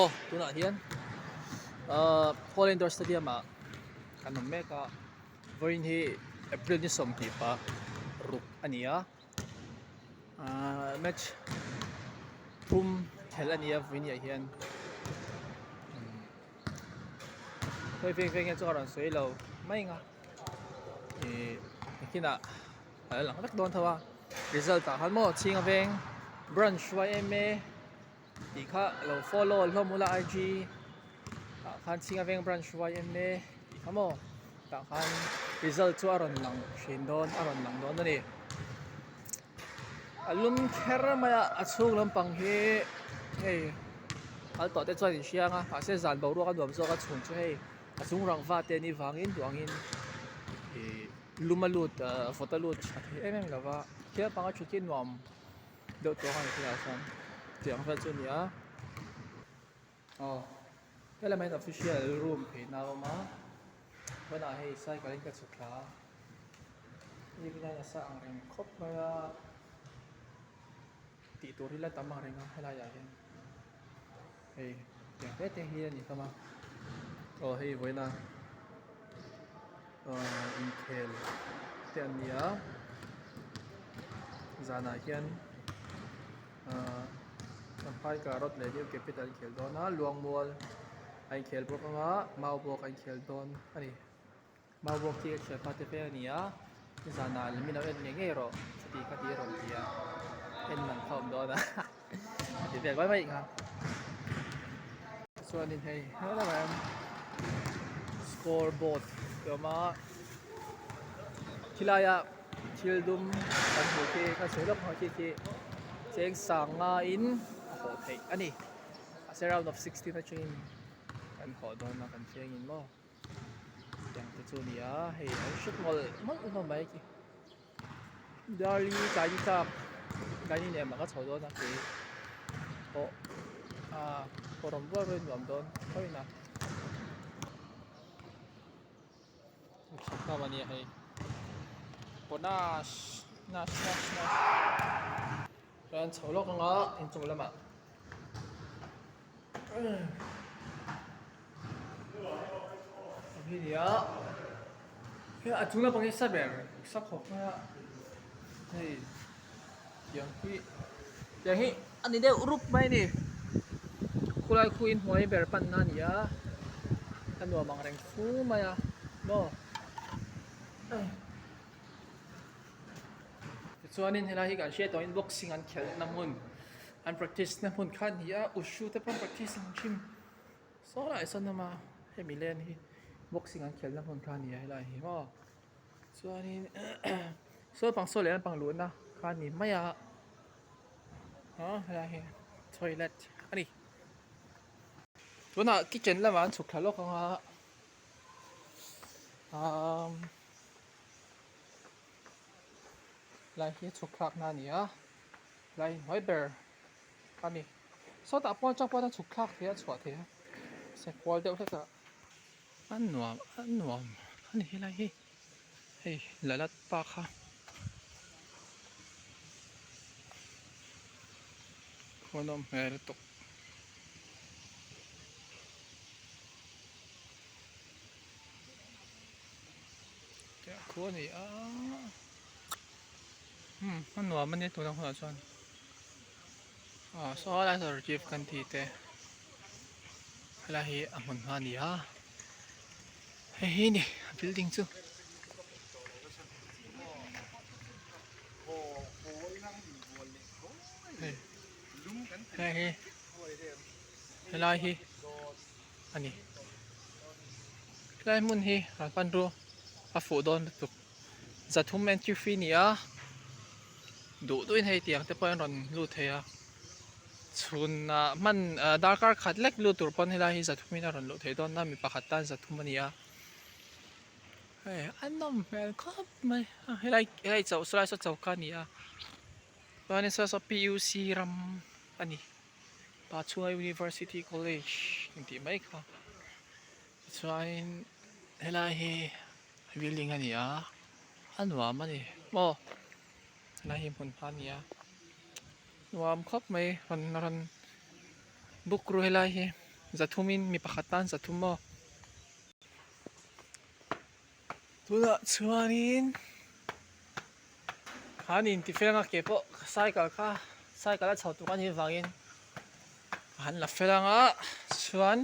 Aw tunah hian ahh Hall Indoor Stadium ah kan awm mek a vawiin hi April ni 20 pa ruk a ni a ahh match thum khelh a ni a vawiin ah hian hei veng veng hian chuan a rawn sawi lo mai ang a ih nakinah a la lang vek dawn tho a result ah khan maw chhinga veng branch yma tih kha lo follow hlawm ula IG ah khan chhinga veng branch yma tih kha maw tah khan result chu a rawn lang thin dawn a rawn lang dawn a ni a lum kher mai a a chhung lampang hi hei kal tawh te chuan in hriang a mahse zan boruak a nuam zawk a chhun chu hei a chung rangva te anih vangin duangin ih lum a lut ah vawt a lut tha thei em em lo va thil panga thut hi nuam deuh tawk a ni thil ah chuan tiang vel chu a ni a aw helamah hian official room pheina a awm a hmanah hei cycle in ka chhuk thla a evening a sa ang reng khawp mai a tih tur hi la tam ang reng a helai ah hian hei tiang te te hi a ni hlawm a aw hei vawiin a ahh inkhel te an ni a zanah hian ahh champhai carrot leh new capital an inkhel dawn a luangmual a inkhel bawk anga maubawk a inkhel dawn a ni. Maubawk hi ka thianpa te vel a ni a nizanah lem in lo en ngei ngei rawh chuti kha ti a rawn ti a en man kha a awm dawn a a ti vel mai mai ang a chuanin hei helamah hian score board te awm a khilaiah thil dum kan hmuh khi ka sawi lawk ang khi khi cheng sanga in a hawh theih a ni mahse round of 16 atangin kan hawh dawn a kan fiangin maw. Tiang te chu a ni a hei an hre mawlh mawlh hlawm mai khi darli tlai ni tlak tlai ni nem ah ka chho dawn a kei pawh ah kawr awm rual rual in nuam dawn khawp a hlawm a nia hei bonus nas nas nas chuan chho lawk anga inchung lamah. Hi nia hei a chung lampang hi sa ber sa khawp mai a hei tiang hi tiang hi a ni deuh rup mai a ni khulai khu inhnuai ber panna a ni a a nuam ang reng fu mai a maw. Tichuanin helai hi kan hriat tawhin boxing an khelhna hmun an practice na hmun kha a ni a wushu te pawh an practice ang hrim saw lai sawn awm a hemi lane hi boxing an khelhna hmun kha a ni a helai hi maw chuanin saw pang saw leh lampang luhna kha a ni mai a ah helai hi toilet a ni tunah kitchen lamah an chhuk thla lawk ang a umm. Lai hi chhuk thlak na a ni a lai hnuai ber a ni sawtah pawn atang pawn a chhuk thlak theih a chhuah theih a se kual deuh hlek a a nuam a nuam a ni helai hi hei lalat pa kha khaw nawm hmel lutuk. Khu a ni a umm a nuam a nia tuna hunah chuan ah saw lai saw chief kan tih te helai hi a hmun hma a ni a hei hi ni a building chu. Hei hi helai hi a ni helai hmun hi a hmanrua a fuh dawn lutuk zathum entry fee a ni a duh duhin hei tiang te pawh an rawn lut thei a chhunah hman ah darkar khat lek lut tur pawn helai hi zathumin a rawn luh theih dawn a mi pakhat tan zathum a ni a hei a nawm hmel khawp mai a helai helai chauh saw lai saw choka a ni a chuanin saw saw P U C ram a ni. Pachhunga University College intih mai kha tichuanin helai hi building a ni a a nuam a ni maw helai hi hmun hma a ni a nuam khawp mai rawn rawn book ru helai hi. Zathumin mi pakhat tan zathum maw. Tunah chuanin khan intifel anga ke pawh cycle kha cycle a chho tuk a nih vangin ka han la fel anga chuan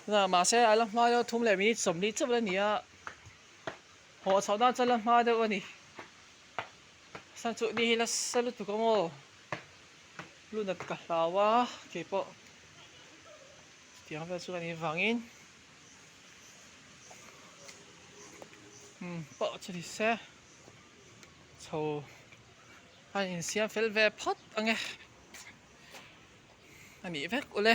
tunah mahse a la hma deuh thum leh minute sawmli chauh la ni a haw chhoh nan chuan la hma deuh a ni chuan chu ni hi nasa lutuk ang aw lunat ka hlau a keipawh chutiang vel chu a nih vangin. Umm pawh chu ni se chho a insiam fel ve phawt ang e a nih vek ule.